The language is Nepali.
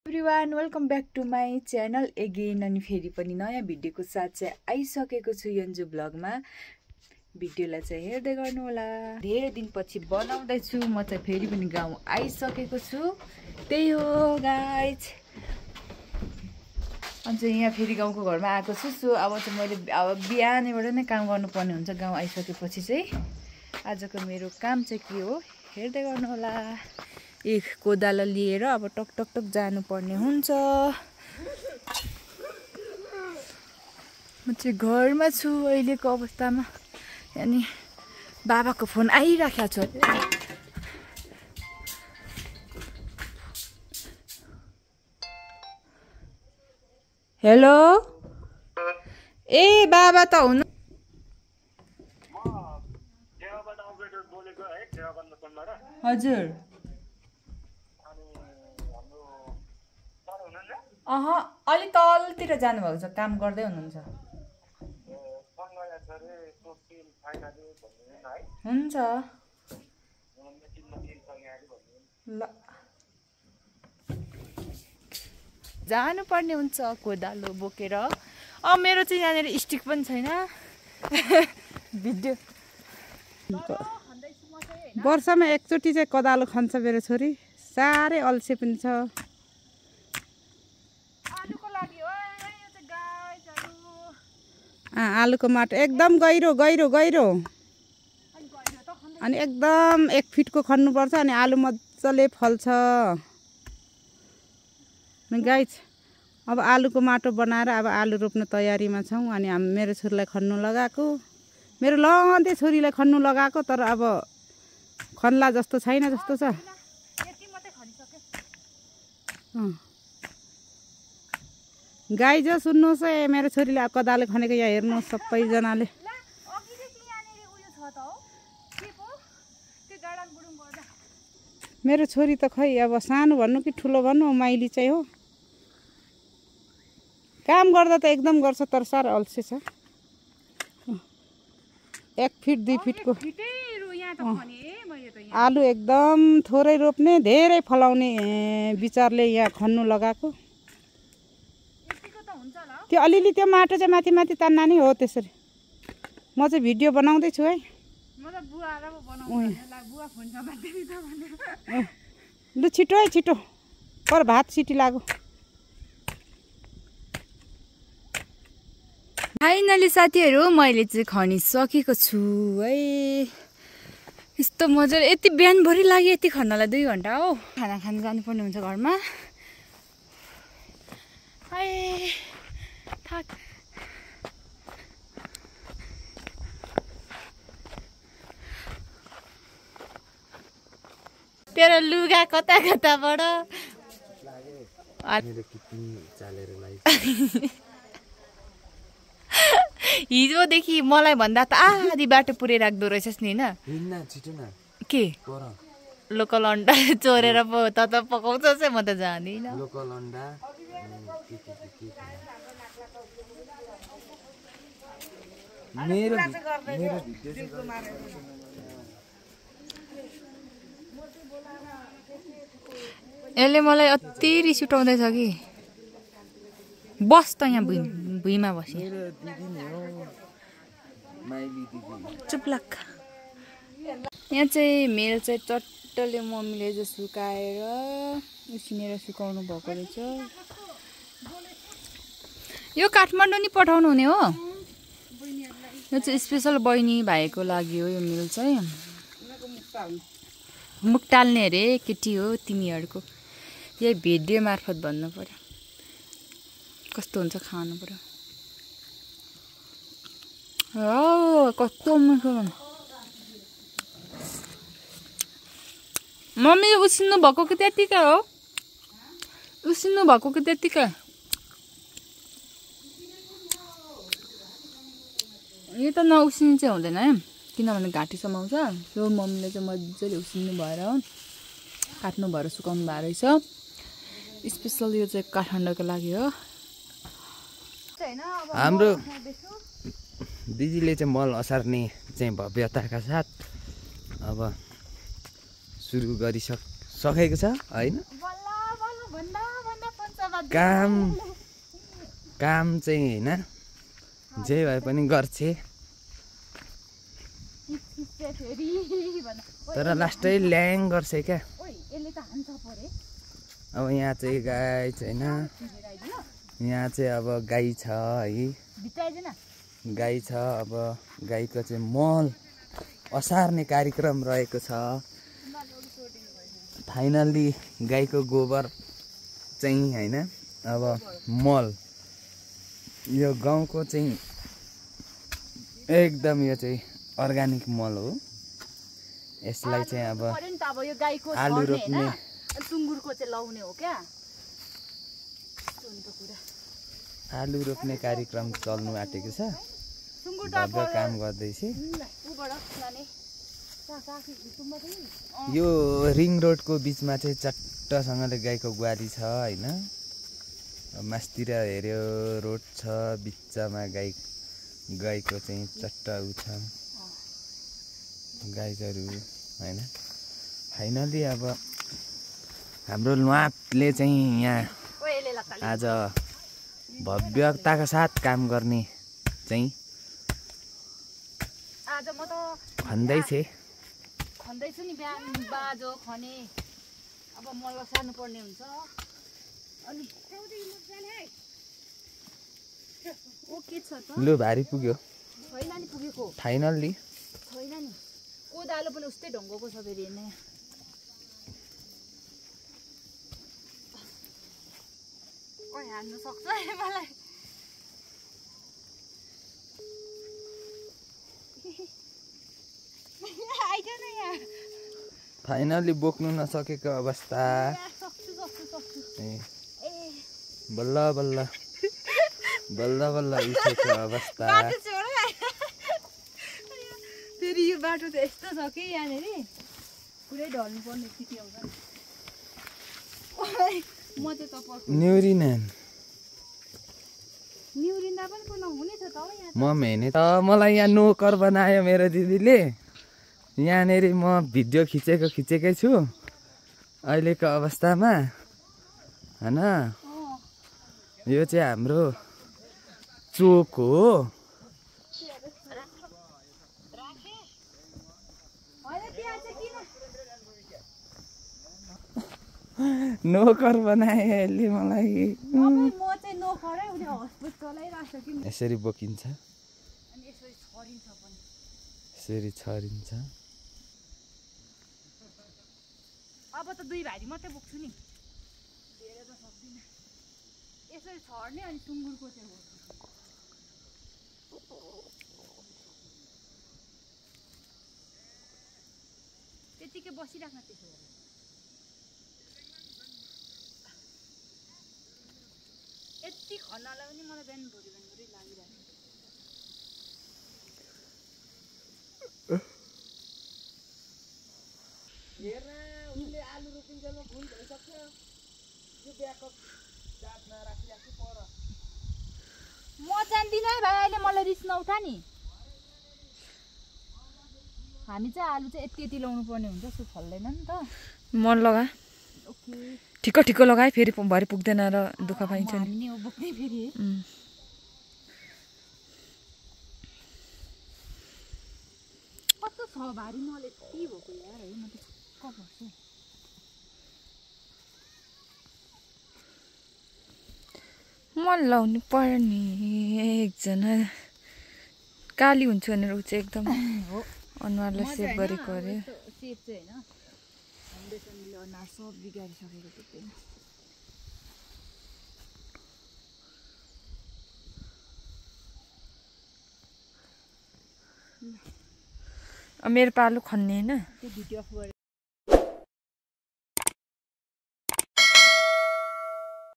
Everyone welcome back to my channel again अनि फेरि पनि नयाँ भिडियोको साथ चाहिँ आइसकेको छु यन्जु ब्लगमा। भिडियोलाई चाहिँ हेर्दै गर्नु होला। धेरै दिनपछि बनाउँदैछु म चाहिँ फेरि पनि गाउँ आइसकेको छु। त्यही हो गाइज। अनि चाहिँ यहाँ फेरि गाउँको घरमा आएको छु। सो अब चाहिँ मैले बिहानैबाट नै काम गर्नुपर्ने हुन्छ गाउँ आइसकेपछि चाहिँ। आजको मेरो काम चाहिँ के हो हेर्दै गर्नु होला। एक कोदालो लिएर अब टक टक टक जानुपर्ने हुन्छ। म चाहिँ घरमा छु अहिलेको अवस्थामा। अनि बाबाको फोन आइराखेको छ। हेलो ए बाबा त हुनु हजुर अलि तलतिर जानुभएको छ, काम गर्दै हुनुहुन्छ। हुन्छ ल जानुपर्ने हुन्छ कोदालो बोकेर। मेरो चाहिँ यहाँनिर स्टिक पनि छैन। भिडियो वर्षमा एकचोटि चाहिँ कोदालो खान्छ मेरो छोरी। साह्रै अल्छे पनि छ। आलुको माटो एकदम गहिरो गहिरो गहिरो अनि एकदम 1 फिटको खन्नुपर्छ अनि आलु मजाले फल्छ। गाइज अब आलुको माटो बनाएर अब आलु रोप्न तयारीमा छौँ। अनि मेरो छोरीलाई खन्नु लगाएको, मेरो लहँदै छोरीलाई खन्नु लगाएको, तर अब खन्ला जस्तो छैन जस्तो छ। गाई जो सुन्नुहोस् है, मेरो छोरीले कोदालो खनेको यहाँ हेर्नुहोस् सबैजनाले। मेरो छोरी त खै अब सानो भन्नु कि ठुलो भन्नु माइली चाहिँ हो। काम गर्दा त एकदम गर्छ तर साह्रो अल्छे छ। 1 फिट 2 फिटको आलु एकदम थोरै रोप्ने धेरै फलाउने विचारले यहाँ खन्नु लगाएको। त्यो अलिअलि त्यो माटो चाहिँ माथि माथि तान्ना नि हो त्यसरी। म चाहिँ भिडियो बनाउँदैछु है। लु छिटो है छिटो, पर भात सिटी लाग्यो। फाइनली साथीहरू मैले चाहिँ खनिसकेको छु है। यस्तो मजाले यति बिहानभरि लाग्यो यति खन्नलाई 2 घन्टा हो। खाना खान जानुपर्ने हुन्छ घरमा। थाक तेरो लुगा कता कताबाट हिजोदेखि मलाई भन्दा त आधी बाटो पुरै राख्दो रहेछस् नि होइन। के लोकल अन्डा चोरेर पो त पकाउँछस्? म त जान्दिनँ। लोकल अन्डा मेरो यसले मलाई अति रिस उठाउँदैछ कि। बस त यहाँ भुइँमा बसी चुप्लाक। यहाँ चाहिँ मेल चाहिँ चट्टले मम्मीले चाहिँ सुकाएर उसिनेर सुकाउनु भएको रहेछ। यो काठमाडौँ नि पठाउनु हुने हो। यो चाहिँ स्पेसल बहिनी भाइको लागि हो। यो मेल चाहिँ मुख टाल्ने अरे केटी हो तिमीहरूको। यही भिडियो मार्फत भन्नु पर्यो कस्तो हुन्छ खानु पर्यो। कस्तो मिठो। मम्मी उसिन्नु भएको कि त्यतिकै हो? उसिन्नु भएको कि त्यतिकै? यो त नउसिनु चाहिँ हुँदैन है, किनभने घाँटी समाउँछ। त्यो मम्मीले चाहिँ मजाले उसिन्नु भएर काट्नु भएर सुकाउनु भएको रहेछ। स्पेसल यो चाहिँ काठमाडौँको लागि हो। हाम्रो दिदीले चाहिँ मल असार्ने चाहिँ भव्यताका साथ अब सुरु गरिसकेको छ हैन। काम चाहिँ होइन जे भए पनि गर्छे तर लास्टै ल्याङ गर्छ क्या। अब यहाँ चाहिँ गाई छैन, यहाँ चाहिँ अब गाई छ है, गाई छ। अब गाईको चाहिँ मल असार्ने कार्यक्रम रहेको छ। फाइनल्ली गाईको गोबर चाहिँ होइन अब मल यो गाउँको चाहिँ एकदम यो चाहिँ अर्ग्यानिक मल हो। यसलाई चाहिँ अब आलु रोप्ने सुँगुरको चाहिँ लाउने हो क्या। आलु रोप्ने कार्यक्रम चल्नु आँटेको छ। भव्य काम गर्दैछ। यो रिङ रोडको बिचमा चाहिँ चट्टसँगले गाईको ग्वाली छ होइन। मास्तिर हेऱ्यो रोड छ, बिचमा गाईको चाहिँ चट्ट उ छ गाईहरू होइन। फाइनली अब हाम्रो ल्वापले चाहिँ यहाँ आज भव्यताका साथ काम गर्ने चाहिँ खन्दैछु नि बिहान बाजो खने। अब मल सार्नु पर्ने हुन्छ। अनि ओ के छ त? लु भारी पुग्यो। छैन नि पुगेको। फाइनल्ली छैन नि। कोदालो पनि उस्तै ढङ्गको छ फेरि हेर्ने। ओइ हान्नु सक्छ है मलाई। फाइनली बोक्नु नसकेको अवस्था। बल्ल बल्ल बल्ल बल्ल उठेको अवस्था। फेरि यो बाटो त यस्तो छ कि यहाँनिर पुरै ढल्नु पर्ने स्थिति आउँछ। म चाहिँ तपाईँ निउरिँदा पनि पुनः हुने छ त यहाँ। म मेहने त मलाई यहाँ नोकर बनायो मेरो दिदीले। यहाँनिर म भिडियो खिचेकै छु अहिलेको अवस्थामा होइन। यो चाहिँ हाम्रो चोक हो। नोकर बनाए यसले मलाई। यसरी बोकिन्छ, यसरी छरिन्छ। अब त 2 भारी मात्रै बोक्छु नि, धेरै त सक्दिनँ। यसरी छर्ने अनि सुँगुरको चाहिँ हो। त्यतिकै बसिराख्न त्यसो हो। यति खन्नलाई पनि मलाई बिहान भोलि लागिरहेको। उनले आलु रोपिन्जेलमा फुल भइसक्छ। यो ब्याकअप जातमा राखिराख्छु पर। म जान्दिनँ है भाइ, अहिले मलाई रिस नउठा नि। हामी चाहिँ आलु चाहिँ यति लाउनु पर्ने हुन्छ, सो फल्दैन नि त। मन लगा ओके ठिक्क लगाए फेरि भरे पुग्दैन र दुःख पाइन्छ नि। नि बोक्ने फेरि कस्तो छ भारी मल यति भएको यार है। म त छक्क पर्छु। मन लाउनु पर्ने एकजना काली हुन्छ भनेर ऊ चाहिँ एकदम अनुहारलाई सेभ गरेको अरे। सेभ चाहिँ होइन, फाउन्डेसनले अनुहार सब बिगारिसकेको देख्दैन। मेरो पालो खन्ने होइन। त्यो भिडियो अफ